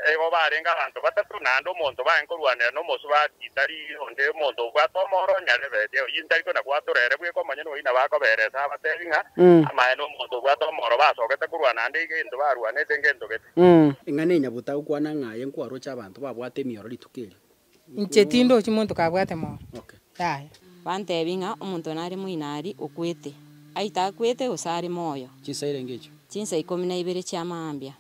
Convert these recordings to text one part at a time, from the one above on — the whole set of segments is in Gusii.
Igo barenge abanto batato, naende omonto barenge korwanera nomosubati, tari onde omonto obwate omoro onyarebeti, oyio ntari kona gwatora ere bweka omonyene oyio nabo akoberesa abatebi ng'a amaene omonto obwate omoro basogete korwa naende egento barwanete ngento gete. Ing'ana enyabuta agokwana ng'a aye nkwaroche abanto babwate emioro rituko erio. Inche tindochi monto kabwate moro, yaya. Bantebie ng'a omonto nare moino aria okwete, aite akwete gose are moyo. Chinsa irenge echio? Chinsa ikomi na ibere chia mambia,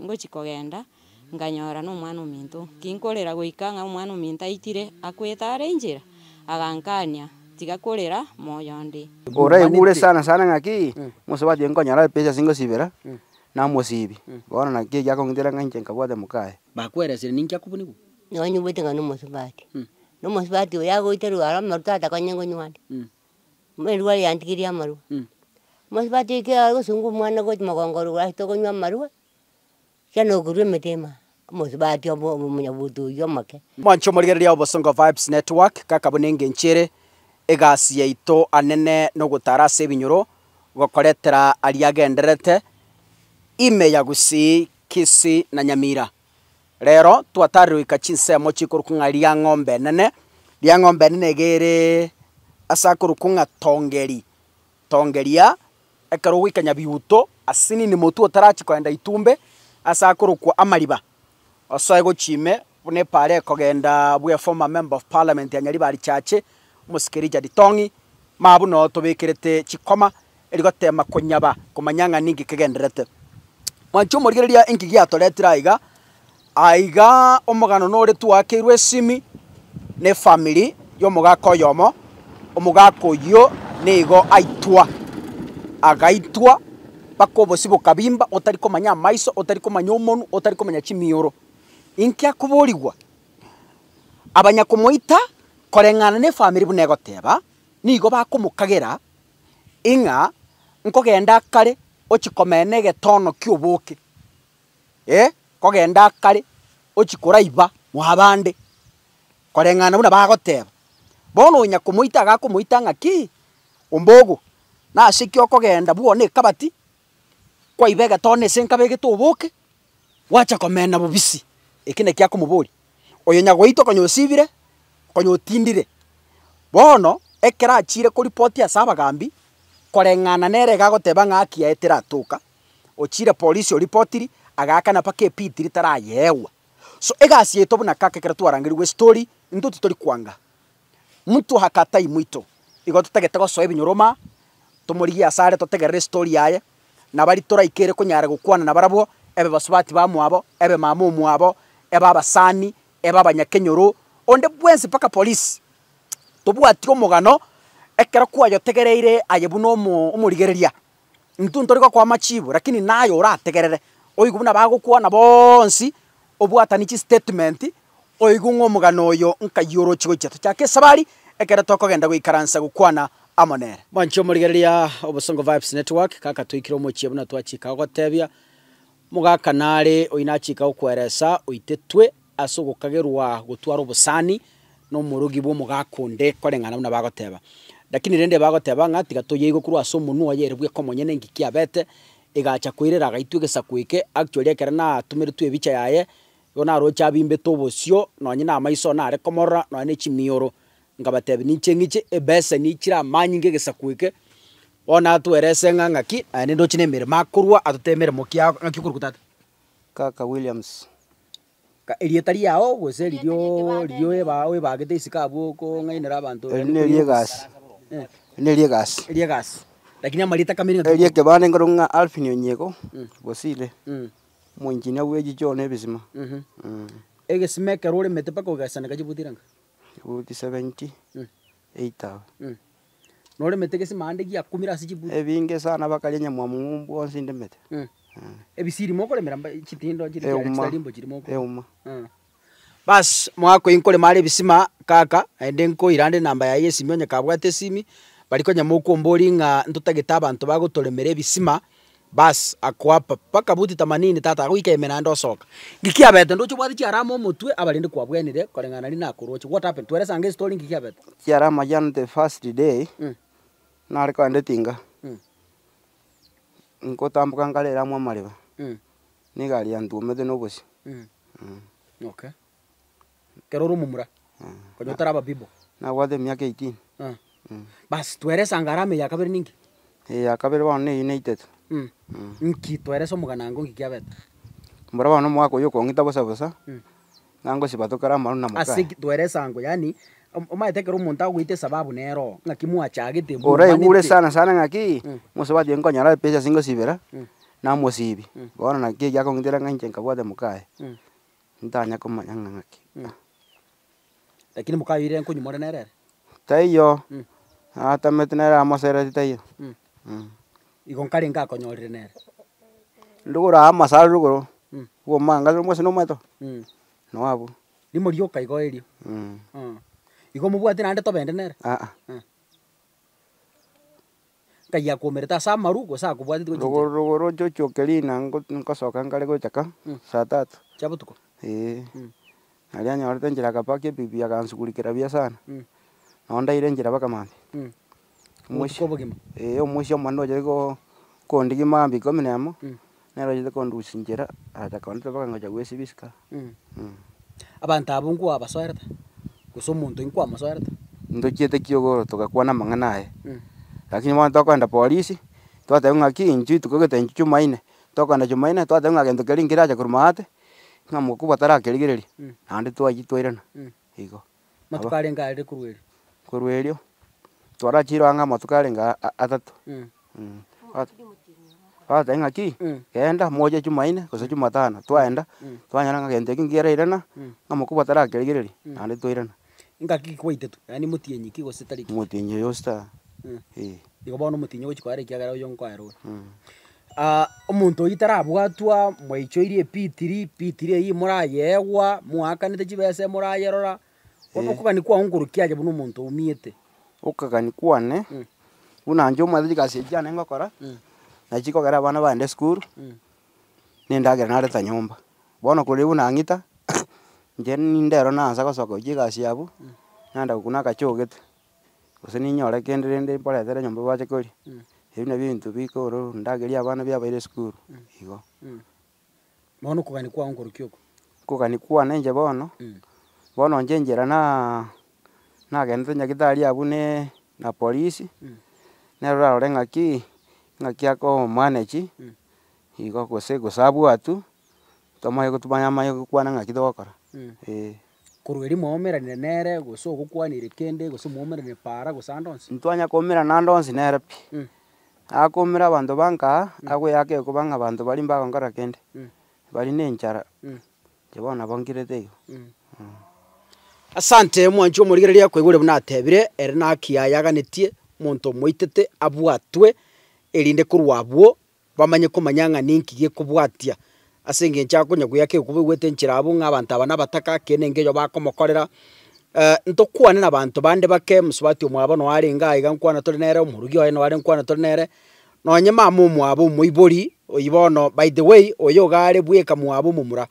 ngochia kogenda, nkanyora na omwana ominto, kinkorera goika ng'a omwana ominto aitire, akwete are inchera, agankania, tiga korera, moyo onde. Oraigure sana sana ng'aki, mosubati oyo nkonyora epesa ase ngosibera, namosibi, bono naki ekiagera akong'itera ng'a inche nkabwate mokaye. Bakweresire ninki akobunigwa? Nonya nyigwete ng'a nomosubati, nomosubati oyo agoiterwa aro amarwa tata konya ngonywa ande, amarwa aria yantigeria amarwa. Omosubati oyo ekero agosungwa omwana gochia mogongo orwo ase tokonywa amarwa, chia nokorwa emete ime aa, omosubati obo omonyabuto oywo omoke. Mwanche omorigereria Obosongo Vibes Network kaka buna engencho ere egasi yaito anene nogotara ase ebinyoro gokoretera aria agendererete ime ya Gusii, Kisii na Nyamira. Rero twatarire goika chinsemo chikorokwa ng'a Riang'ombe Enene, Riang'ombe Enene iga ere ase akorokwa ng'a Tongeri, Tongeria, ekero ogoika Nyabiuto ase nini motwe otarachia kogenda Itumbe, ase akorokwa Amariba, osoe gochia ime buna epaara ekogenda bwa eformer member of parliament ya Nyaribari Chache, omosike Richard Tong'i, mabwo noo tobekerete chikoma, eri gotema konyaba komanya ng'a ninki kegendererete. Mwanche omorigereria inki giatoretire aiga, aiga omogano nore twakeirwe esimi na efamiri ya omogaka oyomo, omogaka oyio nigo aitwa, agaitwa mpaka obosio bokabimba otari komanya amaiso, otari komanya omonwe, otari komanya chimioro. Inki akoborigwa? Abanyakomoita koreng'ana na efamiri buna egoteba, nigo bakomokagera ing'a nkogenda akare ochie komena egetono ki'oboke, eh, nkogenda akare ochie koraiba mwabande, koreng'ana buna bagoteba. Bono onya komoita agakomoita ng'aki, ombogo, nase ki okogenda bwone ekabati, kwaiba egetono ase nkabegete oboke, gwacha komena bobisi, eki nakio akomoboria. Oyo nyagoitwa konya osibire, konya otindire. Bono, ekero achiire koripoti ase abagambi, koreng'ana nere iga agoteba ng'a haki yaye teratoka, ochiire polisi oripotiri, agaakana mpaka epitiri tarayeegwa. So egasi yaito buna kaka ekero twarangerigwe estori, intwe titori kwanga. Mtu hakatai mwito, igo totagete gosoa ebinyoro maa, tomorigie asare totegerere estori yaye, na baria toraikere konyara gokwana nabarabwo, ebe basubati bamwabo, ebe mama omwabo, ebe abasani, ebe abanyakenyoro, onde bwensi mpaka polisi, tobwati omogano, ekero kwayotegereire aye buna omo omorigereria, intwe ntori gokoa amachibu lakini naye orategerere, oigwe buna bagokwana boonsi, obwatani chistatement, oigwe ng'a omogano oyo nkai oroche gochia. Tochake esabari, ekero tokogenda goikaransa gokwana amo nere. Mwanche omorigereria Obosongo Vibes Network, kaka toikire omochie buna twachika gogotebia, Omogaka nare oyio nachika gokweresa oitetwe ase ogokagerwa gotwara obosani na omorogi bw'omogaka onde koreng'ana buna bagoteba. Lakini rende bagoteba ng'a tiga toyeigwe korwa ase omonwa oye ere bweka omonyene inki kiabete, egacha koirera agaitwa egesaku eke, actually ekero natomeretwe ebicha yaye, igo naroche abimbete obosio nonye na amaiso nare komorora nonye ne chimioro, nkabatebia ninche ng'iche ebeseni chire amanyinga egesaku eke, Bono natwerese ng'a ng'aki, naende ndoche na emeremo akorwa atotebie emeremo ki ag ng'aki okorokwa tata? Kaka Williams. Ka erieta riago gose ririo ririo oeba oebagete isiko abwo okong'ainera abanto Eri na eria egasi, Eh. eri na eria egasi. Eria egasi, lakini amarieta kamiri ng'aki Eria ekebande nkorokwa ng'a Alphin Onyiego, Bosire, omoengineer bwe chichoo na ebisima. Egesima ekero oremete mpaka ogesaneka chibuti iranga? Chibuti seventy, eight abwo. Noremete egesima aande giakumire ase chibuti. Ebinge sana bakaria nyamwamu ng'umbu onsi ndemete. Ebisiri mokoremera mba chitindo chiri chiare Euma, chitarimbo chiri moko. euma. Baas, mwaka oyio nkorema are ebisima kaka, naende nkoira ande enamba yaye ya esimi onye kabwate esimi, baria konya mokomboria ng'a ntotagete abanto bagotoremera ebisima, Baas, akoapa mpaka buti themanini tata agoika ime naende osoka. Nki kiabete ndoche obwate chiarama omotwe abarende kwabwenire koreng'ana nari nakoroche what happened? Twerese ange estory nki kiabete? Chiarama chiane the first day, nare kogenda etinga, nkotamboka nkarere amo amareba, na egari yantuomete na obosio. Okay. Ekero ore omomura, konya otaraba bibo. Nabwate emiaka eighteen. Bas tweresa ngarama eye ya kabere ninki? Eye ya kabere bono neywo naitete. Nki tweresa omoganango nki kiabete? Mbora bono omwaka oywo okong'ita bosa bosa, ng'a ngosiba tokare amaru na Ase mokaye. ki tweresa ango yaani, omanyete ekero omonto agoita esababu nere oo, ng'aki mwachagete Oraigure mwomanete. sana sana ng'aki, mosubati oyo nkonyora epesa ase ngosibera, namosibi, bono naki ekiagera akong'itera ng'a inche nkabwate mokaye, ntanya komanya ng'a ng'aki. Lakini mokayoire nkonywa more nere ere? Taiyo, atamete nere amosereti taiyo. Igo nkarenge akonyorire nere? Rogoro aa amasare rogoro, bwa omanga omwase na omweto, noo abwo. Rimo rioka igo erio? Igo mobwate naende tobende nere? Aa. Nkai akwomerete ase amaru gose akobwateti gochia Rogoro rogoro nchochoke rina ngo nkosoka nkare gocha ka, saa tatu. Chia botuko? Eeh. Naria anyorete enchera akapaka epikipiki akansugurikera buya sana, nonye ndaire enchera mpaka mambia. Obotuko obogima? Eeh omoisia omonene ochete ko kondigia mambia ikomi na emo, nere ochete kondusia nchera, agacha kondeta mpaka ngocha goesibia isiko aa. Abanto abwo nkwabasoerete, gose omonto oyio nkwamosoerete? Ntochiete kiogoro togakwana amang'ana aye, lakini bono tokoenda polisi, twatebiwa ng'aki inchuo rituko gete inchuo jumaine, tokoenda jumaine twatebiwa ng'a gento keria nkerache korwa maate, ng'a mokubwa tarakerigereria, naende twayia twairana, igo. Amatuko arenge arere korwa erio? Korwa erio, twarachire ang'e amatuko arenge atato, Bagoteba ng'aki, genda moche jumaine gose jumatano, twaenda, twanyora ng'a gento ekio nkiarairana, ng'a mokubwa tarakerigereria, naende twairana. Ngaki ki kwaitetwe, yaani motienyi ki gose tariki ki? Omotienyi oyo osita, eh. Igo bono omotienyi ogochia koera ekiagera oyo nkoera ore. Omonto oyio tarabwatwa, mwaichoirie epitiri, epitiri eyio morayeegwa, mwaakanete chibesa morayerora, bono okogania kwao nkorokia aye buna omonto oumiete. Okogania kwane, buna inche omanyete chigasi echi chiane ngokora, nachi chikogera abana baende esukuru, na endagera nareta nyomba. Bono korende buna ang'ita, inche nindero naansa gosoka gochia egasi abwo, naenda gokuna akachogete, gose ninyore kende rende mbaretere nyomba bache koria, ebi nabio ebinto bikoro ndageria abana biabaire esukuru, igo. Bono okogania kwao nkorokia oko? Okogania kwane inche bono, bono inche enchera naaa nagendete nyagetari abwo ne na polisi, nere orarore ng'aki, ng'aki akomanage, igo gose gose abwatwe, tomanye gotumanya amanye gokwana ng'aki togokora, eh. Korwa erio mwaomeranire nere, gose ogokwanire kende, gose mwaomeranire para, gose ande onsi? Ntwanya koumerana ande onsi nere pi. Akoumera abanto ba nkaa, agoeaka ekoba ng'a abanto baria mbagonkora kende, baria na enchara, inche bono nabo nkirete igo. Asante mwanche omorigereria koigwa buna atebire, ere naki ayaganetie, omonto omoitete abwatwe, erinde korwa abwo bamanye komanya ng'a ninki gekobwatia. Ase eng'encho akonya goyaka egekuba oigwete enchera abwo ng'a abanto aba nabataka, ekeene enke eywo bakomokorera. Ntokwane na abanto bande bake, mosubati omwabo noo arenge aiga nkwana tore nere, omorugi oye noo are nkwana tore nere, nonye mama omwabo omoibori, oywo bono by the way, oyo iga are bweka mwabo omomura.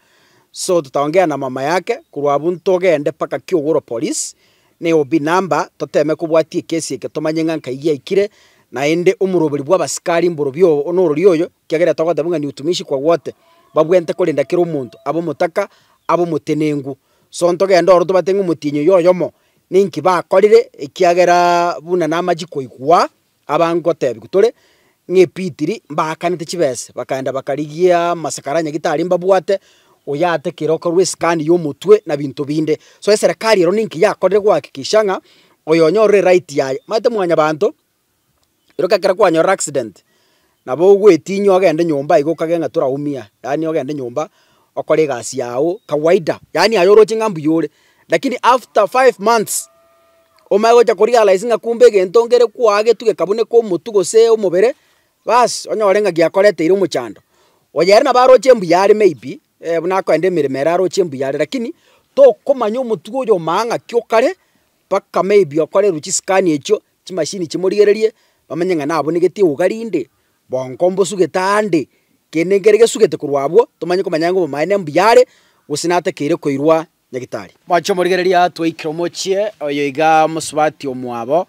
So tutaongea na mama yake, korwa abwo ntogende mpaka kiogoro police, ne OB number, toteme kobwatia ekesi eke tomanye ng'a nkai giaikire, naende omoroberi bwa abasikari mborobio obo norori oyo, ekiagera togoteba ng'a ni utumishi kwa wote, babwente korenda kera omonto, abe omotaka, abe omotenengu. So ntogende ororo tobate ng'a omotienyi oyo oyomo, ninki bakorire, ekiageraaa buna namachia koigwa, abangotebiwa tore, ng'a epitiri mbaakanete chibesa, bakaenda bakarigia amasakara nyagetari mbabwate, oyate kera okorwa escan ya omotwe na binto binde. So eserekari ero ninki yakorire gohakikisha ng'a, oyo onyorire right yaye, omanyete mwanyabanto, ero ekero kwanyorire accident, nabo ogoetinyia ogende nyomba iga okage ng'a toraumia, yaani ogende nyomba, okore egasi yago kawaida, yaani aye oroche ng'a mbuya ore, lakini after five months, omanye gocha korealize ng'a kumbe egento nkere kwagetwe gekabuneka omotwe gose omobere, baas onyore ng'a giakoreteire omochando. Oyo ere nabo aroche mbuya are maybe, buna akoenda emeremo ere aroche mbuya are lakini, tokomanya omotwe oyo omaa ng'aki okare, mpaka maybe okorerwe chiscan echio, chimashini chimorigererie, bamanye ng'a nabunegete euga rinde, bongo mbosugete ande, kende nkere gesugete korwa abwo, tomanye komanya ng'a obomaene mbuya are, gose natakeire koirwa nyagitari. Mwanche omorigereria twaikire omochie oyo iga mosubati omwabo,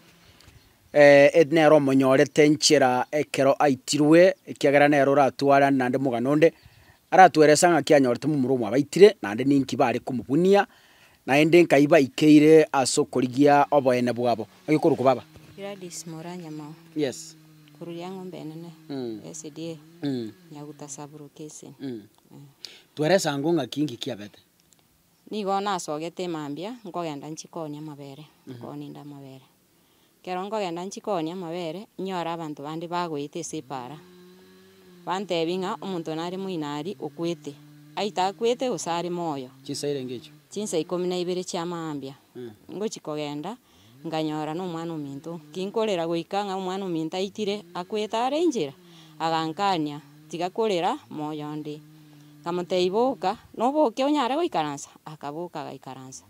nere omonyorete enchera ekero aitirwe, ekiagera nere oratware naende omogano onde. Aratoerese ng'aki anyorete momura omwabaitire, naende ninki bare komobunia, naende nkai baikeire ase okorigia oboene bwabo. Naki okorokwa baba? Gladys Muranya Mao. Yes. Korwa Riang'ombe Enene, SDA, Nyaguta Sub-location. Twerese ango ng'aki inki kiabete? Nigo nasogete emambia, nkogenda nchie koonia amabere, nkoonia inde amabere. Ekero nkogenda nchie koonia amabere, nyore abanto bande bagoeta ase epaara, bantebia ng'a omonto nare moino aria okwete, aite akwete gose are moyo. Chinsa irenge echio? Chinsa ikomi na ibere chia maambia, ngochi kogenda, nkanyora na omwana ominto, kinkorera goika ng'a omwana ominto aitire akwete are inchera, agankania tiga korera moyo onde. Nkamotebia boka, noboke onyare goikaransa? Akaboka agaikaransa.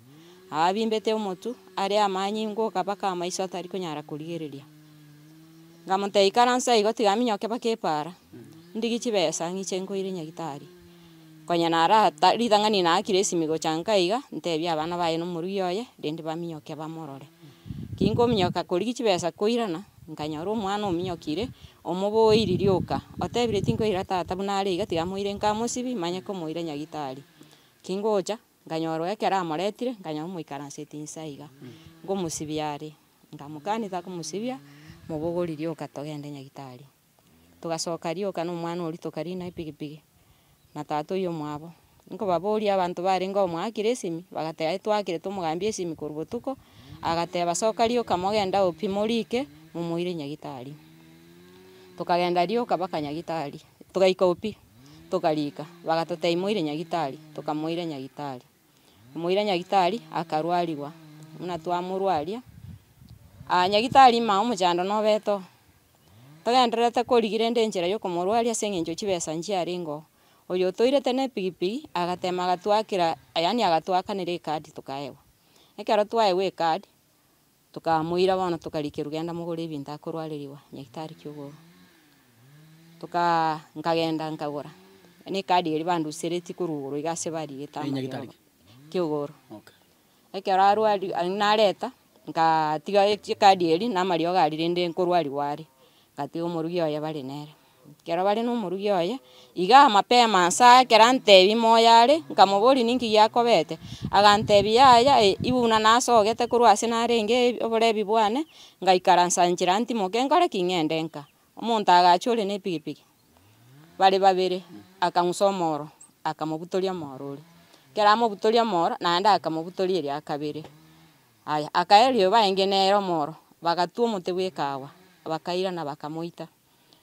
Abimbete omotwe, are amanyinga oka mpaka amaiso atari konyara korigereria. Nkamotebia ikaransa igo tiga aminyoke mpaka epaara, ndigie chibesa ng'iche nkoire nyagetari. Konya narata ritang'ani naakire esimi gocha nka iga, ntebie abana baye na omorugi oye, rende baminyoke bamorore. Ki nkominyoka korigia chibesa koirana, nkanyora omwana ominyokire, omoboiri rioka, otebire tinkoira tata buna are iga tiga moire nka mosibi manye komoira nyagitari. Ki ngocha, nkanyora ekero amoretire, nkanyora omoikaranseti inse iga, nkomosibia are, nkamokania takomosibia, mobogori rioka togende nyagitari. Togasoka rioka na omwana oria tokarina epigipigi, na tata oywo omwabo. Nkobaboria abanto barenge omoakire esimi, bagateba aye twakerete omogambi esimi korwa botuko, agateba soka rioka mogende agwo morike, momoire nyagitari. Tokagenda rioka mpaka nyagitari, togaika opi, tokarika, bagatotebia moire nyagitari, tokamoira nyagitari. Komoira nyagitari, akarwariwa, buna twamorwaria, nyagitari ime omochando nobete oo. Togendererete korigia rende enchera ya okomorwaria ase eng'encho chibesa nchiarenge oo. Oyo otoirete na epigipigi, agatema agatwakera yaani agatwakanera ekadi tokaewa. Ekero twaewa ekadi, tokamoira bono tokarikerwa genda mogore ebinto akorwareriwa nyagetari kiogoro. Tokaa nkagenda nkagora, na ekadi eria banduseretie korwa igoro iga ase barigete Eye nyagetari amariogo ki? kiogoro. Okay. Ekero arwari nareta, nkaatiga ekadi eria na amariogo aria rende nkorwariwa are, ngatiga omorugi oye bare nere. Ekero bare na omorugi oye, igaa mapema nsa ekero antebia moyo are, nkamoboria ninki giakobete, agantebia yaya ibu buna nasogete korwa ase narenge oborebi bwane, ngaikaransa nchera ntimoke nkore ki? Ng'ende nka. Omonto agacha ore na epigipigi, bare babere, akang'usa omoro, akamobutoria omoro oria. Ekero amobutoria omoro, naende akamobutoria eria kabere. Aya, akaerio baenge nere omoro, bagatwa omote bwa ekawa, bakairana bakamoita,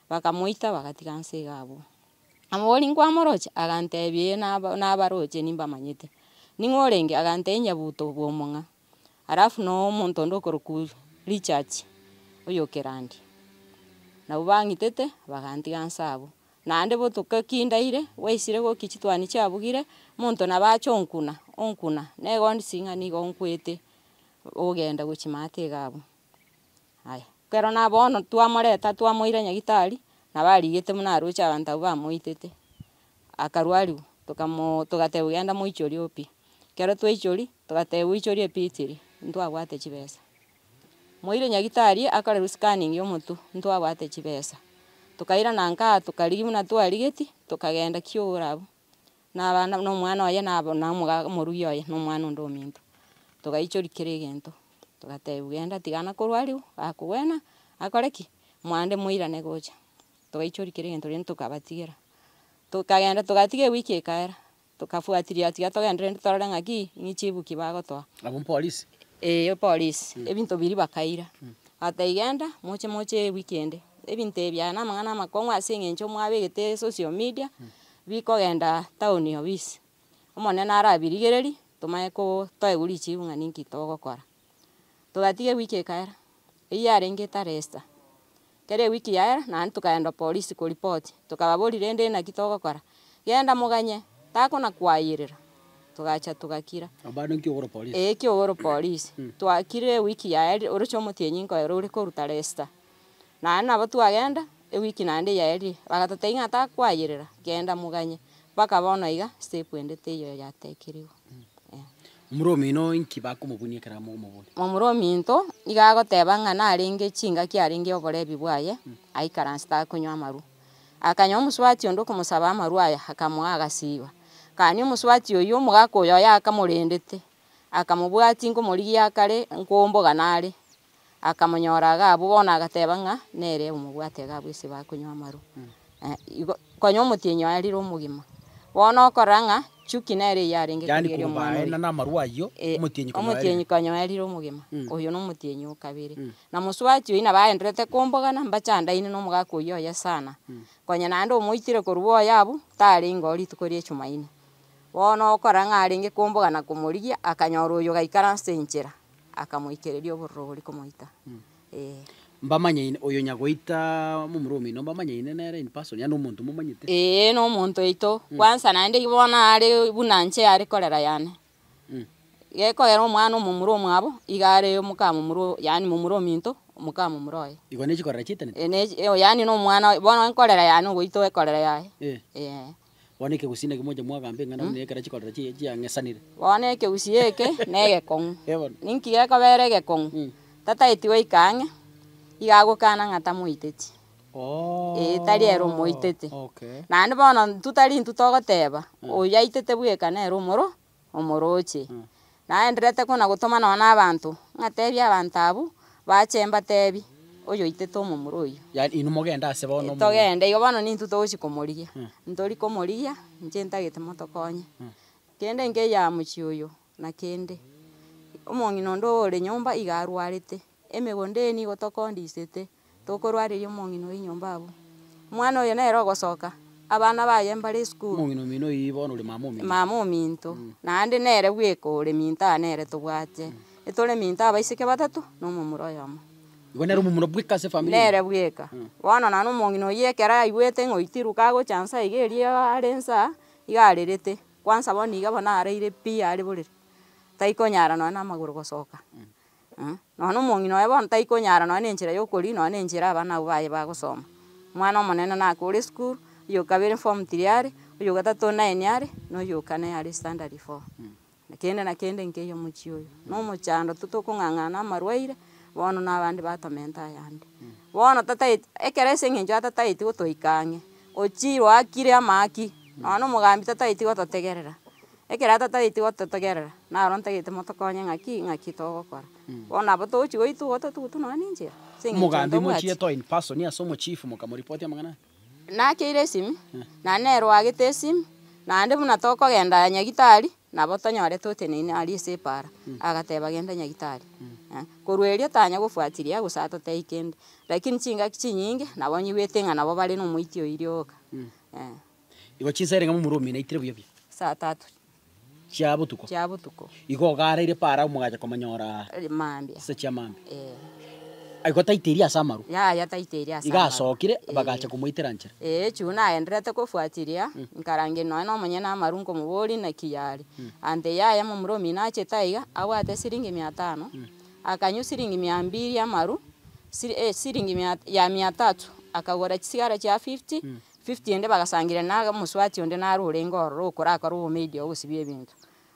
bakamoita bagatiga nse iga abwo. Nkamoboria nkwamoroche? Agantebia eh naba nabaroche nimbamanyete. Ning'o orenge? Agantebia nyabuto bwa omong'a. Alafu na omonto onde okorokwa Richard, oyo o Kerandi. Nabwo bang'itete, bagantiga nse abwo. Naende botuko ki ndaire, bwaisire gokia chitwani chiabugire, omonto nabo ache onkuna, onkuna, nigo ndisi ng'a nigo nkwete, ogenda gochia maate iga abwo. Aya, ekero na bono twamoreta twamoira nyagetari, nabo arigete buna aroche abanto abwo bamoitete, akarwariwa, tokamoo togatebiwa genda moichorie opi. Ekero twaichoria, togatebiwa oichorie epitiri, ntwabwate chibesa. Moire nyagetari akorerwe scanning ya omotwe, ntwabwate chibesa. Tokairana nkaa tokarigia buna twarigetie, tokagenda kioro abwo, na abana na omwana oye na abo na omoga omorugi oye na omwana onde ominto. Togaichoria kera egento, togatebiwa genda tiga nakorwariwa, gakogwena, akore ki? Mwande moirane gocha. Togaichoria kera egento rende tokabatigera. Tokagenda togatiga ewiki ekaera, tokafuatilia tiga togende rende torore ng'aki, ng'i chibuki bagotoa. Abwo mpolisi? Eeh polisi, ebinto biria bakaira. Bagatebia genda, moche moche ewiki ende. Ebinto ebi aya na amang'ana amakong'u ase eng'encho mwabegete social media, bikogenda town ofisi. Omonene arabirigereria, tomanye ko toegwe richibu ng'a ninki togokora. Togatiga ewiki ekaera, eywo yarenge tarehe sita. Ekero ewiki yaera, naende tokaenda polisi koripoti, tokababoria rende naki togokora, genda moganye, takona kwayerera, togacha togakira. Bado nki ogoro polisi? Eeh kiogoro polisi, twakire ewiki yaerire, oroche omotienyi nkoera ore korwa tarehe sita. Naende nabo twagenda, ewiki naende yaerire, bagatotebia ng'a takwayerera, genda moganye, mpaka bono iga, step ende teiyo yatekiriwe. Momura omino inki bakomobunia ekero amomoboria? Momura ominto iga agoteba ng'a narenge chingaki arenge oborebi bwaye, aikaransete akonywa amarwa. Akanyora omosubati onde okomosaba amarwa aya, akamoa agasiba. Kani omosubati oywo omogaka oyo oye akamorendete, akamobwatia nkomorigia akare, nkoomboga nare, akamonyora iga abwo bono agateba ng'a nere omobwate iga abwo ase bakonywa amarwa. Igo konya omotienyi oye arire omogima. Bono okorora ng'a chuki nere eyio arenge Yaani korigeria korwa omwana oyo. baenana amarwa ayio, Eh, omotienyi konya omotienyi oerire. konya oerire omogima, oyo na omotienyi o kabere. Na mosubati oyio nabo aenderete kombogana, mbachandaine na omogaka oyio oye sana. Konya naende omoitire korwa oye abwo, tarenge oo rituko ria echumaine. Bono okora ng'a arenge kombogana komorigia, akanyora oyo gaikaransa enchera, akamoikereria obororo boria komoita, eh. Mbamanyaine, oyo nyagoita momura omino mbamanyaine nere in person, yaani omonto momanyete. Eeh, na omonto oito, kwanza naende igo bono are buna inche are korera yane. Gekogera omwana omomura omwabo, iga are omoka momura yaani momura ominto, omoka momura oye. Igo ne chikorera chiaetanete? Eh ne yaani na omwana bono nkorera yane ogoita ekorera yaye, eh. Bono ekegusii naki moche mwagamba eng'ana buna ekero chikorera chiang'esanire. Bono ekegusii eke na egekong'u. Eh bono. Ninki gekobera egekong'u? Tataeti goika ang'e, iga agokana ng'a tamoiteti. Ee tari ere omoitete. Okay. Naende bono intwe tari intwe togoteba, oyo aitete bweka nere omoro omoroche. Naenderete kona gotoma nonya na abanto, ng'a tebia abanto abwo, bache mbatebi, oyoitete omomura oyio. Yaani inwe mogende ase bono omo. Togende igo bono nintwe togochi komorigia, ntori komorigia, inche ntagete motokonye. Kende nkeiyo mochie oyo, na kende, omong'ina onde ore nyomba iga arwarete, emegondo eye nigo tokondisete. Tokorwareria omong'ina oye nyomba abwo. Omwana oyo nere ogosoka, abana baye mbare esukuru. Omong'ina omino oyio bono ore mama ominto. Mama ominto, naende nere bweka ore minto aa nere tobwate. Etore minto abaiseke batato, na omomura oyomo. Igo nere omomura bweka ase efamiri eye? Nere bweka. Bono naende omong'ina oyio ekero aigwete ng'a oitirwe kagocha nsa iga erio are nsa, iga arerete, kwanza bono iga bono areire pi are borere, taikonyara nonya na amagoro gosoka. Nonya omong'ina oye bono taikonyara nonya na enchera ya okoria, nonya na enchera abana abwo baye bagosoma. Omwana omonene nakore esukuru, oyo kabere form three are, oyo gatato nine are, na oyo kane are standard four. Kende na kende nkeiyo omochie oyo, na omochando totokong'ang'ana amarwaire, bono na abande batomenta ayande. Bono tataeti ekero ase eng'encho atataeti gotoika ang'e, ochire oakire amaaki, nonya na omogambi tataeti gototegerera. Ekero atataeti gototegerera, naro ntagete motokonye ng'aki, ng'aki togokora. Bono nabo togochia goitwa igo totugutwe nonya na enchera, ase eng'encho Omogambi ntobwati. mochiete in person ase omochief mokamoripoti amang'ana aya? Nakeire esimi, naende nere oagete esimi, naende buna tokogenda nyagitari, nabo tonyorete oteneine aria ase epaara, agateba genda nyagitari. Korwa erio tanya gofuatilia gose atotebie kende, lakini chingaki chinyinge, nabo nyigwete ng'a nabo bare na omoiti oyio rioka. Igo chinsa ere ng'a momura omino aitire buya buya. Saa tatu. Chia botuko. Chia botuko. Igo ogaraire para omogacha komonyora. Mambia. Chinsa chia mambia. Eh. Igo taiteiri ase amarwa. Yaya taiteiri ase Igo amarwa. asokire, bagacha komoitera nchera. Eh, echuu naenderete kofuatilia, nkarangeria nonya na omonyene amarwa nkomoboria naki yare. Ante yaya momura omino achete aiga, abwate siringi mia tano, akanywa siringi mia mbili amarwa, siri siringi mia ya mia tatu, akagora chisigara chia fifty, Fifty ende bagasangereria na omosubati onde naro orenge ororo okorakora obomaid ogosibia ebinto,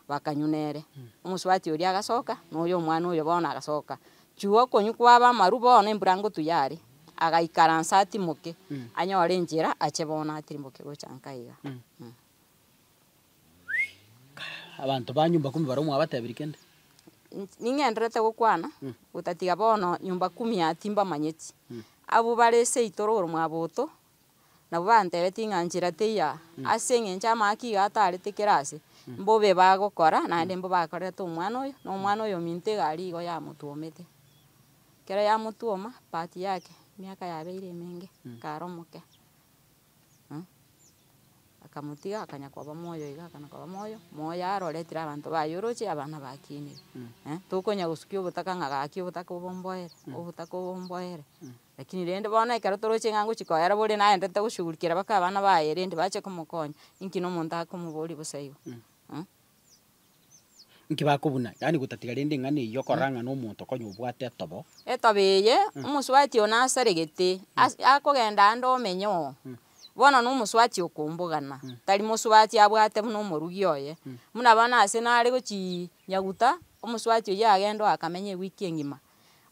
bakanywa nere. Omosubati oria agasoka, na oyo omwana oyo bono agasoka. Chwo okonywa kwaba amarwa bono embura ngotu yare, agaikaransa atimoke, anyore enchera ache bono atirimboke gocha nka iga. Abanto ba nyumba kumi barabwo mwabatebirie kende? Ning'endererete gokwana, gotatiga bono nyumba kumi aa timbamanyeti. Abwo bare seito rogoro mwaboto, nabwo bantebetie ng'a nchera teiyo aa, ase eng'encho amaaki iga atarete kera ase, mbobe bagokora naende mbo bakorete omwana oyo, na omwana oyo ominto egari igo yamotwomete. Ekero yamotwoma, bahati yake, emiaka yabeire emenge, kare omoke. Akamotiga akanya koba moyo iga akana koba moyo, moyo aroretire abanto baye oroche abana bakinire, tokonya gosukia obotaka ng'a gaki obotaka obo mboere, obotaka obo mboere. Lakini rende bono ekero toroche ng'a ngochi koera bore naendete goshughulikera mpaka abana baye rende bache komokonya, inki na omonto akomoboria bosa igo. Inki bakobuna? Yaani gotatiga rende eng'ana eyio okorora ng'a nomonto konya obwate etobo. Etobo eye, omosubati oyo nasaregete, ase akogenda ande omenye oo, bono na omosubati okombogana, tari mosubati abwate buna omorugi oye. Buna bono ase nare gochii nyaguta, omosubati oyio agenda oo akamenya ewiki engima.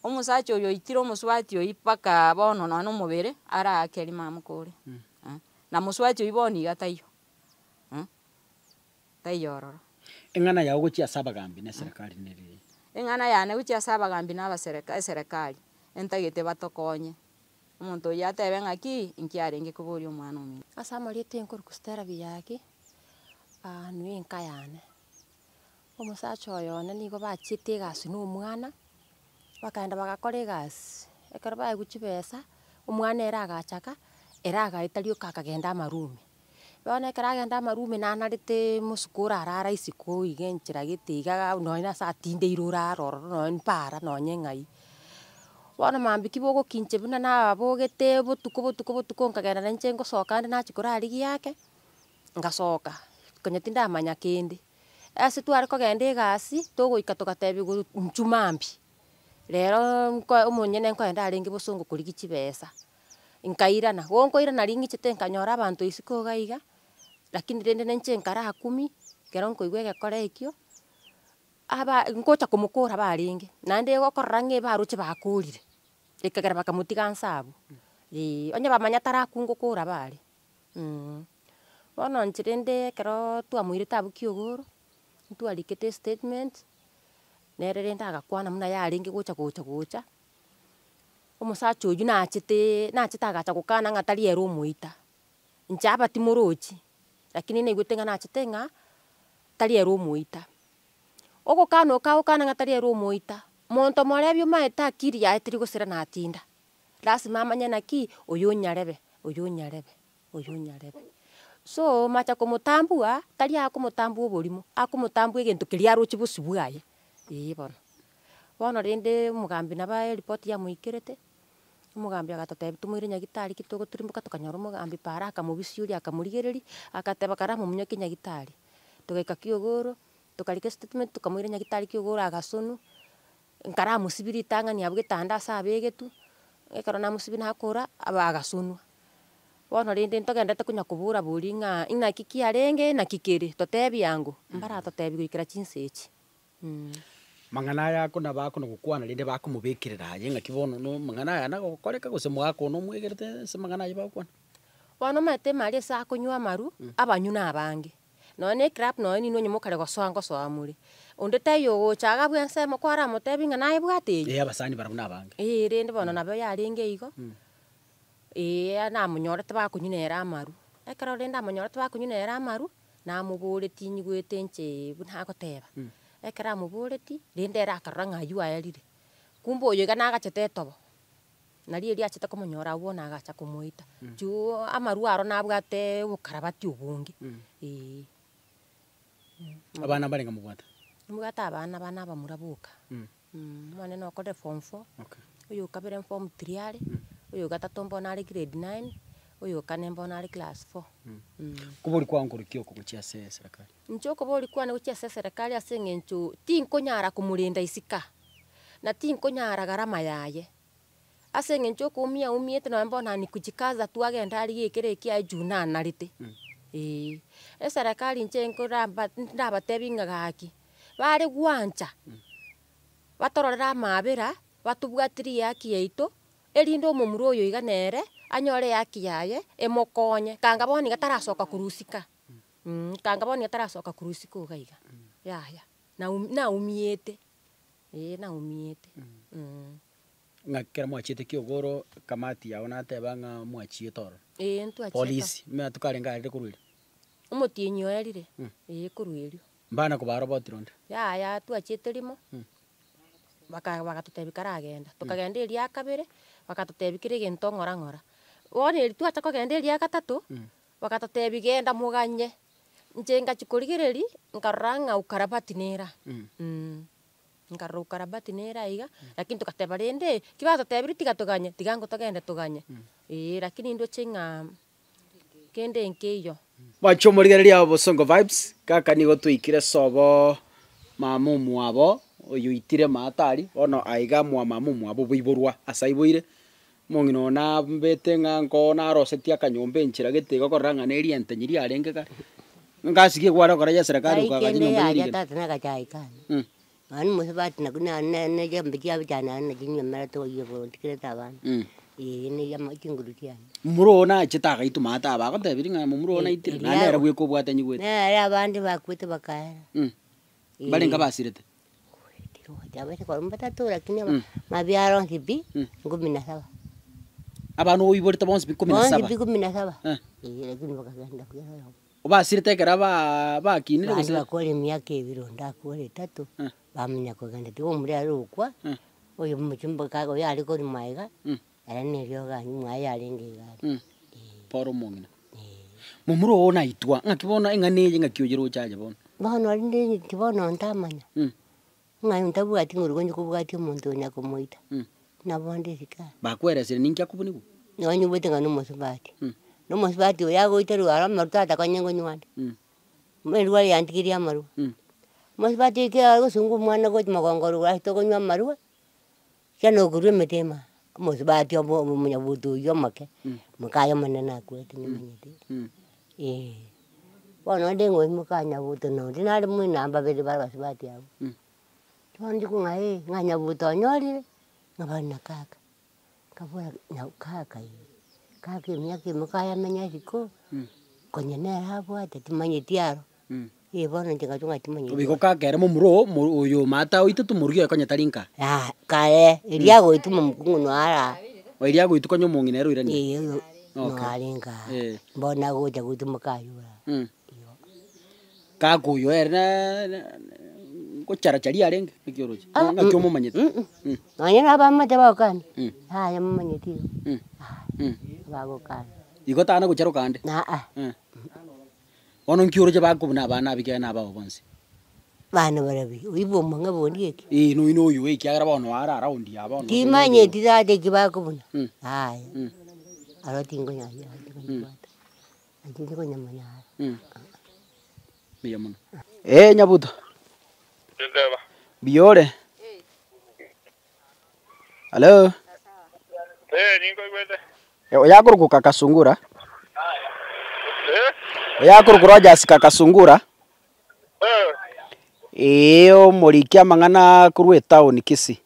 Omosacha oyo oitire omosubati oyio mpaka bono nonye na omobere, araake rimo amokore. Na mosubati oyio bono iga taiyo taiyo ororo. Eng'ana yago gochia ase abagambi na eserekari nere. Eng'ana yane gochia ase abagambi na abasereka eserekari, entagete batokonye, omonto oyio atebe ng'aki, inki arenge koboria omwana ominto. Ase amarieta enkoruku Stella Biaki, nwe enka yane. Omosacha oyo one nigo bachiete egasi na omwana, bakaenda bagakora egasi, ekero baewu chibesa, omwana ere agachaka, ere agaeta rioka akagenda amarumi. Bono ekero agenda amarumi nanareteee mosiko orarara isiko iga enchera gete iga nonye ase atindeire orare ororo nonye mpara nonye ng'ai. Bono mambia ki bogokincha buna nabogete botuko botuko botuko nkagenda na inche ngosoka ande nachia korarigia ake, ngasoka, konya tindamanya kende. Ase tware kogenda egasi, togoika togatebiwa inchuo mambia, rero nko omonyene nkoenda arenge bosongo korigia chibesa. Nkairana, gonkoirana ring'ichete nkanyora abanto isiko iga iga, lakini rende na inche nkarakumia, ekero nkoigwa egekora ekio, aba ngocha komokora barenge, naende gokorora ng'a ebaroche bakorire, ekagera bakamotiga nse abwo, eh, onye bamanya tarakwa ngokora bare Bono inche rende ekerooo twamoirete abwo kiogoro, ntwarikete estatement, nere rende agakwana buna yarenge gocha gocha gocha. Omosacha oywo nacheteee nachete agacha gokana ng'a tari ere omoita, inche aba timorochi, lakini naigwete ng'a nachete ng'a tari ere omoita. Ogokana oko agokana ng'a tari ere omoita, monto morebi omaete akiri yaye teri gosira natinda, lasima amanye naki, oyo onyarebe, oyo onyarebe, oyo onyarebe. So macha komotambua, tari akomotambua oborimo, akomotambua egento keria aroche bosio bwaye, eh bono. Bono rende omogambi nabo eripoti yamoikerete, omogambi agatotebia tomoire nyagetari ki togotirimboka tokanyora omogambi paara akamobisia akamorigereria, agateba kara mominyoke nyagetari. Togaika kiogoro, tokarika estatement tokamoira nyagetari kiogoro agasonwa, nkaramosibia ritang'ani abwo getanda ase abegetwe, ekero namosibia nakora, aba agasonwa. Bono rende ntogenderete konya kobora boria ng'a inaki kiarenge naki kere, totebie ango, mbaratotebia goikera chinsa echi. Mang'ana aya ako nabo akona gokwana rende bakomobekerera aye ng'aki bono no mang'ana aya nagokoreka gose mogaka one omwegerete ase amang'ana aywo bagokwana? Bono omanyete mari ase akonywa amaru, abanywi na abange. Nonye na eclub nonye ninwe onye mokare gosoa ngosoa more. Onde taiyo ogocha iga abwo ensemo kwaramotebia ng'a nayebwate eye. Eh abasani barabwo na abange. Eeh rende bono nabo yarenge igo, eeh namonyorete bakonywa nere amaru. Ekero rende amonyorete bakonywa nere amaru, Namoboretie nyigwete inche buna agoteba, ekero amoboretie, rende ere akarora ng'a aywo aerire. Kumbe oyo iga nagachete etobo, nario erio achete komonyora abwo bono agacha komoita. Juu amarwa aro nabwate obokarabati obonge, eeh. Abana mbarenge mobwate? Nimbwate abana bane abamura boka, omonene okorire form four, oyo okabere form three are, oyo ogatato mbono are grade nine, oyo okane mbono are class four. Kobori kwao nkoro ki oko gochia ase eserekari? Inche okobori kwane gochia ase eserekari ase eng'encho tinkonyara komorenda isiko aa, na tinkonyara gharama yaye, ase eng'encho okoumia aumiete nonye bono ni kujikaza tu agende arigie ekere ekiaye juu nanarete, eh. Eserekari inche nkoramba ndabatebi ng'a gaki, bare gwancha, batororere amaabera, batobwatirie ehaki yaito, erinde omomura oyo iga nere, anyore ehaki yaye, emokonye, kanga bono iga tarasoka korwa isiko aa kanga bono iga tarasoka korwa isiko iga iga, yaya, naum naumiete, eh naumiete. Ng'aki kera mwachiete kiogoro, kamati yao nateba ng'a mwachiete ororo. Eeh ntwachiete. Polisi, amatuko arenge arire korwa erio? Omotienyi oerire, eeh korwa erio. Mbana kobarobotire onde? Yaya twachiete rimo, baka bagatotebia karagenda, tokagenda eria kabere, bagatotebia kera egento ng'ora ng'ora. Bono erio twacha kogenda eria gatato, bagatotebia genda moganye, inche ngachia korigereria, nkarora ng'a ukarabati nere aa nkarora ukarabati nere aiga, lakini togateba rende, ki batotebirie tiga toganye, tiga ango togende toganye, eh lakini ndoche ng'a kende nkeiyo. Mwanche omorigereria o Bosongo Vibes, kaka nigo twaikire sobo mama omwabo oyo oitire maatari, bono aiga mwa mama omwabo oboiborwa ase aiboire, omong'ina oyo nambete ng'a nko narosetie akanyomba enchera gete igo korora ng'a neri entenyi riarenge kare, ngasigie kware gokora ya eserekari Ngai okagacha kende enyomba yaria yerigena. tata nagachae kane. Nonye mosubati nakio na- na- na chiombe chiabo chiane naende nachio nyiomerete oyio otigerete abana. Eeh na ama chinguru chiane. Momura oo nachete agaitwa maate aba agotebirie ng'a momura oo naitire, naende ere bweka obwate anyigwete. Nere abande bakwete bakaera. Mbarenge abasirete? Tirochi korwa mbatato lakini aba mabiaro onsi pi, ikumi na saba. Abana oiborete bonsi pi ikumi na Bonsi saba? pi ikumi na saba, Eh. eh lakini bakagenda buya oyomo. Obasirete ekero ba bakinire Bande gose? bakore emiaka ebere onde akore etato, Eh. bamanya kogenda tiga omomura ere okwa, Eh. oyo omochumba kago oyo are korwa maega, ere neriogo anywe mwaye arenge iga aria. Pore omong'ina. Momura oo naitwa, ng'aki bono eng'ana eye ng'aki oyeroche aye bono? Bono rende inche bono ntamanya, ng'a ntabwati nguru konye kobwatia omonto onya komoita, nabo nde isiko aa. Bakweresire ninki akobunigwa? Nonyigwete ng'a nomosubati, nomosubati oyo agoiterwa aro amarwa tata konye nkonywa ande, erwa riantigeria amarwa, omosubati oyo ekero agosunga omwana gochia mogongo orwo ase tokonywa amarwa, Chia nokorwa emete ime aa, omosubati obo omonyabuto oywo omoke, mokaye omonene akwete nimanyete, eh. Bono onde ng'a oimoka nyabuto na onde nare moino mbabere bare abasubati abwo. Bono ndikwo ng'a eh, ng'a nyabuto onyorire, ng'a bono na kaka, nkabora nya kaka eh, kaka emiaka ime kayamenya isiko, konya nere abwate timanyeti aro. Eh bono inche ngachwa ng'a timanyeti. Obigo kaka ere momura oo mo oyo omate oitete omorugi oye konya tari nka. Yaya kare, erio agoitwa omokungu noyo are aa. Erio agoitwa konya omong'ina ere oiranire. Eeh oyo Okay. noyo arenge aa, Eh. bono agocha goitwa mokaye ore aa. Igo. Kaka oyo ere na- na ngocharacharia arenge naki oroche? Ng'aki omomanyete? Nonye na abamate bagokani, yaya momanyeti igo, bagokani. Igo tana gocharoka ande? Aa. Bono nki oroche bakobuna abana abike na abao bonsi? Bana barabwo, oyio bwa omong'e bondi eki? Ee, noyo noyo ekiagera bono are around aa bono. Timanyeti tata eki bakobuna, yaya, aro tingonyanya tingonyabwata, inche tingonyamanya aya. Mbuya mono. Ee Nyabuto. Mbuya ore? Hallo. Ee, ninkoigwete. Oyakorokwa Kakasungura. Eh? Oyakorokwa Rogers Kakasungura. Eh. Ee omoriki amang'ana korwa etown Kisii.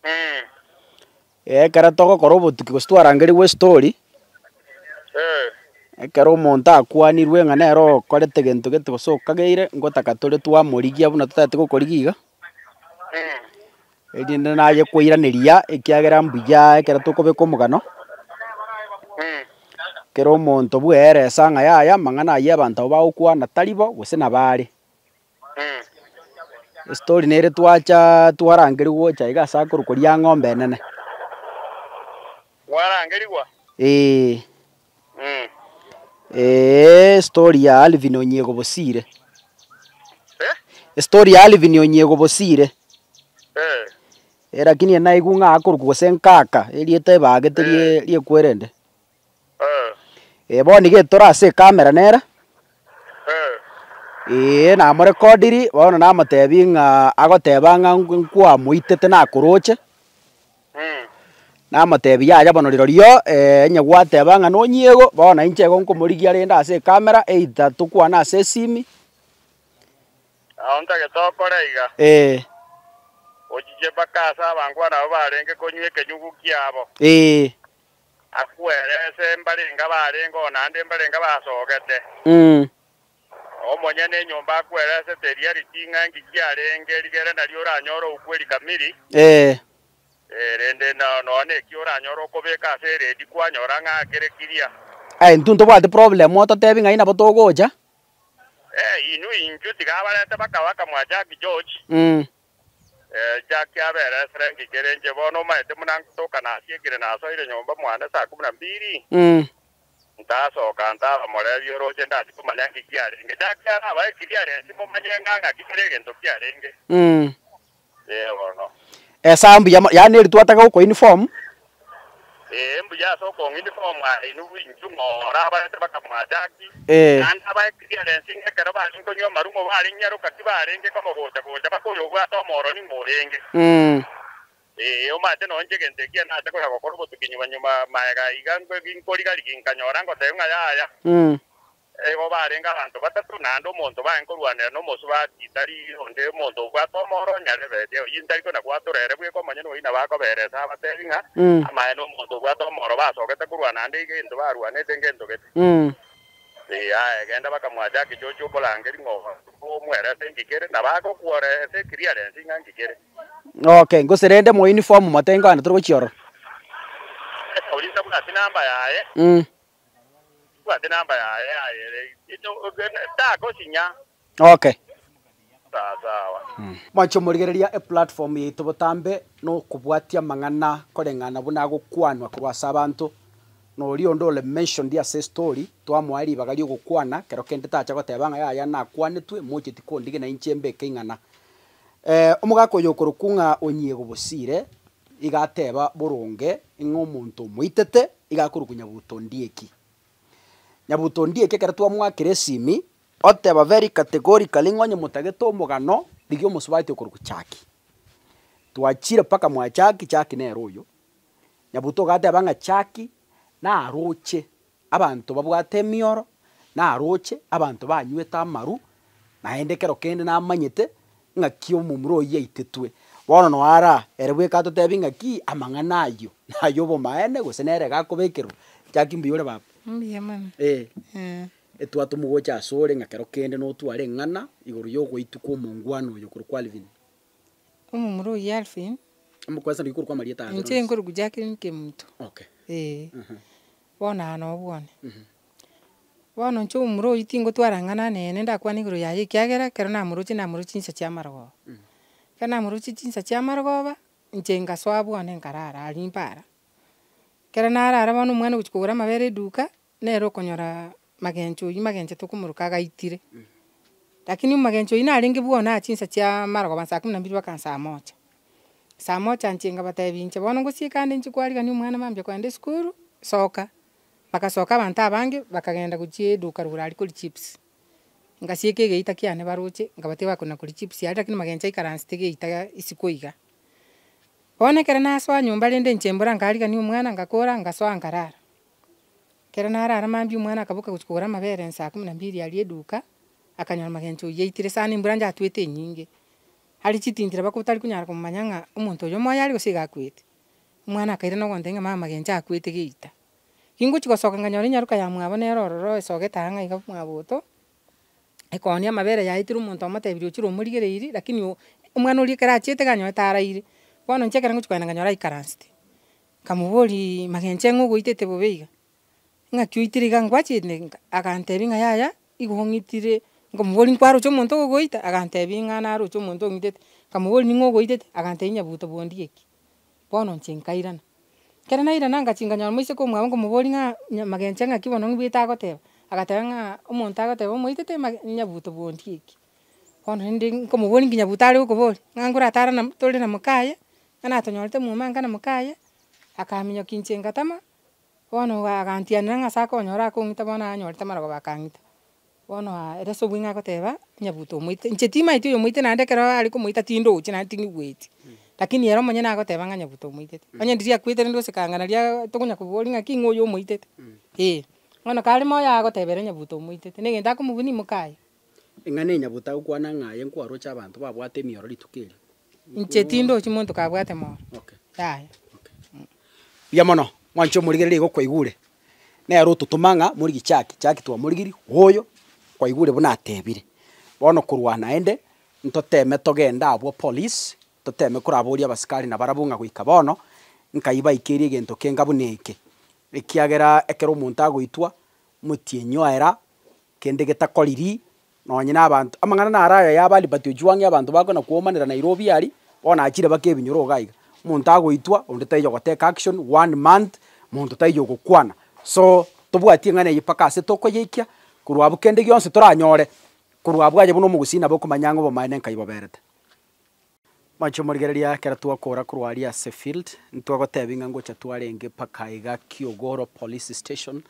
Mm. Ekero togokora obotuki gose twarangerigwe estory, Eh. ekero omonto akwanirwe ng'a nere okorete gento gete gose okageire, ngotaka tore twamorigia buna totagete gokorigia iga. Erinde naye koiraneria ekiagera mbuya ekero tokobeka omogano, kera omonto bweresa ng'a yaya amang'ana ayio abanto abwo bagokwana tari bo gose nabo are. Estori nere twacha twarangerigwa gocha iga ase akorokwa Riang'ombe enene. Mwarangerigwa? Eeh. Eeh estori ya Alvin Onyiego Bosire. Estori ya Alvin Onyiego Bosire. Eh lakini naigwe ng'a akorokwa gose nkaka, erieta ebagete rie riekwerende. Eh bono iga etore ase ecamera nere, eh namorecordiri, bono namotebia ng'a agoteba ng'a nkwamoitete nakoroche. Namotebia yaya bono rirorio onye gwateba ng'a nonyiego, bono inche igo nkomorigia rende ase ecamera either tokwane ase esimi. Nao ntagete okore iga, Ee. Ochiche mpaka ase abangwana abwo barenge konywa ekenyugu kiabo. Ee. Akwerese mbarenge abarenge oo naende mbarenge basogete. Omonyene enyomba akweresete eria riting'a engiki arenge, rigere nario oranyore okweri kamiri. Ee. Rende nonya neki oranyore okobeka ase eredi kwanyora ng'a kere kiria. Aye intwe ntobwati problem ototebi ng'ai nabo togocha. Inwe inchwe tiga abarete bakabaka mwa Jack George. Jack abere eserengi kere inche bono omaete buna ngotoka nasiekire nasoire nyomba mwane saa kumi na mbili. Ntasoka ntabamoreria oroche ndachie komanya nki kiarenge. Jack arabae clearance momanye ng'a ng'aki kere egento kiarenge. Ee bono. Esaa mbuya mo, yaani eri twataka goko uniform. Ee mbuya ase okong'a uniform aye inwe inchwe ng'ora abarete bakamwachaki. Ee. Naende abae clearance ng'a ekero barenge konywa amarwa ng'o barenge nyaroka ki barenge koba gocha gocha mpaka oyo obwate omoro ning'o orenge. Ee omanyete nonye inche egento ekiya nacha konya gokora obotuki nyuma nyuma maega iga nkoriga rigia nkanyora ngoteba ng'a yaya. Igo barenge abanto batato, naende omonto barenge korwanera nomosubati, tari onde omonto obwate omoro onyarebeti, oyio ntari kona gwatora ere bweka omonyene oyio nabo akoberesa abatebi ng'a amaene omonto obwate omoro basogete korwa naende egento barwanete ngento gete. Ee, aye genda bakamwacha egechocho oborangeri ng'a omwerese ngikere, nabo agokuoresa ekiriarensi ng'a ngikere. Okay, gose rende mo uniform mote nkogenda tore gochia ororo. Oria tabwati namba yaye. Bwate namba yaye aye takosinya. Okay. Sawa sawa. Mwanche omorigereria eplatform yaito botambe nokobwatia amang'ana koreng'ana buna agokwanwa korwa ase abanto, na oria onde ore mentioned ase estory twamoa ribaga riogokwana kero kende tacha goteba ng'a yaya nakwanetwe mocheti kondigina inche mbeke ing'ana. Omogaka oyo okorokwa ng'a Onyiego Bosire Iga ateba boronge ng'a omonto omoitete iga akorokwa Nyabuto Ondieki. Nyabuto Ondieki ekero twamoakera esimi, oteba very categorically ng'a onye motagete omogano, rigia omosubati okorokwa Chaki. Twachire mpaka mwa Chaki, Chaki nere oyo. Nyabuto iga ateba ng'a Chaki naroche abanto babwate emioro, naroche abanto banywete amaru, naende ekero kende namanyete ng'aki omomura oyio aitetwe. Bono noe ara ere bweka atotebi ng'aki amang'ana ayio naye obomaene gose nere iga akobekerwa. Jackie mbuya ore baba? Mbuya mono. Eh, Eh. etwatoma gocha asore ng'a kero kende notware eng'ana igoro ya ogoitwa kwa omongwana oyo korokwa Alvin. Omomura oyio Alvin. Omokwesa naki korokwa amarieta aye Inche onsi? nkorokwa Jacqueline Kemunto. Okay. Eh. Bono aa noo bwane. Bono inche omomura oyio tingotwara ng'ana nene ndakwane igoro yaye ekiagera ekero namoroche namoroche chinsa chia amarogoba. Ekero namoroche chinsa chia amarogoba, inche ngasoa bwane nkarara aria mpara. Ekero narara bono omwana ogochia kogora amabere eduka, nere okonyora magencho oyio magencho tokomoroka agaitire. Lakini omogencho oyio narenge bwane aa chinsa chia amarogoba saa kumi na mbili mpaka saa moja. Saa moja inche nkabatebia inche bono ngosieka ande inche kwarigania omwana mambia kogenda esukuru, soka. Bagasoka abanto abange, bakagenda gochia eduka rogoro aria koria chips. Ngasieka egeita kiane baroche, nkabatebia bakona koria chips aria lakini magencho aikaransete geita isiko iga. Bono ekero nasoa nyomba rende inche mbora nkarigania omwana ngakora ngasoa nkarara. Ekero narara mambia omwana akaboka gochia kogora amabere saa kumi na mbili aria eduka, akanyora magencho oyio aitire sana embura njatwete enyinge. Are chitintira mpaka otari konyara komomanya ng'a omonto oyo omoyo are gose iga akwete. Omwana akairana ogontebia ng'a mama magencho akwete geita. Gingochia gosoka nkanyora enyaroka ya mwabo nere ororo esogete ang'e iga mwaboto, ekoonia amabere yaetire omonto omotebirie ochire omorigereiri lakini o- omwana oria ekero achiete iga anyorete araire. Bono inche ekero ngochia kogenda nkanyora aikaransete, nkamoboriiii magencho eng'o ogoitete bobe iga, ng'aki oitire iga ngwachete nka agantebia ng'a yaya, igo ong'itire, nkomoboria nkwaroche omonto ogogoita, agantebia ng'a naroche omonto ong'itete, nkamoboria ning'o ogoitete, agantebia nyabuto bondieki. Bono inche nkairana. Ekero nairana ngachia nkanyora moiseke omwabo nkomoboria ng'a nya magencho ng'aki bono ng'ibwete agoteba, agateba ng'a omonto agoteba omoitete mage nyabuto bondieki. Bono rende nkomoboria nki nyabuto are gokoboria, ng'a nkoratara na tore na mokaye, ng'a natonyorete muma nka na mokaye, akaminyokia inche ngatama, bono agantianera ng'a ase akonyora akong'ita bono anyorete amarogoba akang'ita. Bono aa ere ase obweng'e agoteba, nyabuto omoite, inche timaeti oyo omoite naende ekero are komoita tindochi naende ting'igweti, lakini ere omonyene agoteba ng'a nyabuto omoitete. Onye ndiria akwete rende gose kang'ana riaa tokonya koboria ng'aki ng'o oyo omoitete, eh. Bono kare moyo agoteba ere nyabuto omoitete, na egento akomobunia mokaye. Eng'ana eye nyabuto agokwana ng'a aye nkwaroche abanto babwate emioro rituko erio. Inche tindochi monto kabwate moro, Okay. yaya. Mbuya mono, mwanche omorigereria igo kwaigure, nere ototoma ng'a morigi chaki, chaki twamorigirie oyo kwaigure buna atebire. Bono korwa naende, ntoteme togende abwo police, toteme koraboria abasikari nabarabwo ng'a goika bono, nkai baikerie egento kenga buna eke. Ekiagera ekero omonto agoitwa, omotienyi oera, kende getakoriri, nonye na abanto, amang'ana naro aya ya abali but ojwang'e abanto bakona kwomanera Nairobi aria, bono achire mpaka ebinyoro iga iga. Omonto agoitwa, onde taiyo gotake action, one month, monto taiyo ogokwana. So, tobwati eng'ana eyio mpaka ase tokoyeikia, korwa abwo kende gionsi toranyore, korwa abwo aye buna omogusii nabo okomanya ng'a obomaene nkai boberete. Mwanche omorigereria ekero twakora korwa aria ase field, ntwagotebi ng'a ngocha twarenge mpaka iga Kiogoro police station,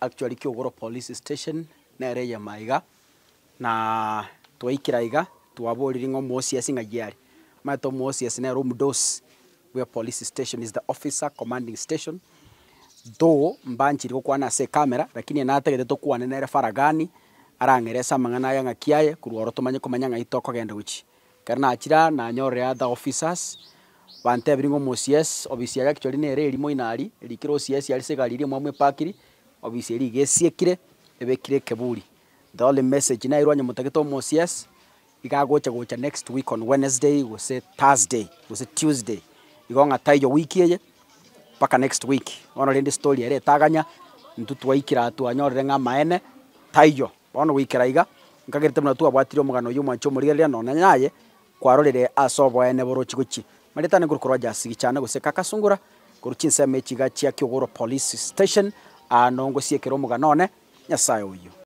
actually Kiogoro police station nere eyemo aiga, na twaikire aiga twaborire ng'a omo OCS ng'ai are, omanyete omo OCS nere omodosi bwa police station is the officer commanding station. Though mbanchiri gokwana ase ecamera, lakini natagete tokwane nere faragani, arang'erese ase amang'ana aya ng'aki aye, korwa oro tomanye komanya ng'ai tokogenda gochia. Ekero nachire aa, nanyorire other officers, bantebirie ng'a omo O_C_S, obisi yaye actually nere eria moino aria, erikire O_C_S aria ase egari eria emwamu epakiri, obisi eria iga esiekire, ebekire ekeburi. The only message nairwe onye motagete omo O_C_S, iga agocha gocha next week on Wednesday gose Thursday gose Tuesday, igo ng'a taiyo wiki eye, mpaka next week. Bono rende story ere etaganya, intwe twaikire aa twanyorire ng'a amaene taiyo. Bono goikera iga, nkagerete buna twabwatire omogano oyio omwanche omorigereria nonye naye, kwarorire ase oboene borochi gochia. Marieta ane nkorokwa Rogers Gichana gose Kaka Sungura, korwa chinsemo echi iga chia Kiogoro Police Station, aa noo ngosiekera omogano one, Nyasaye oyio.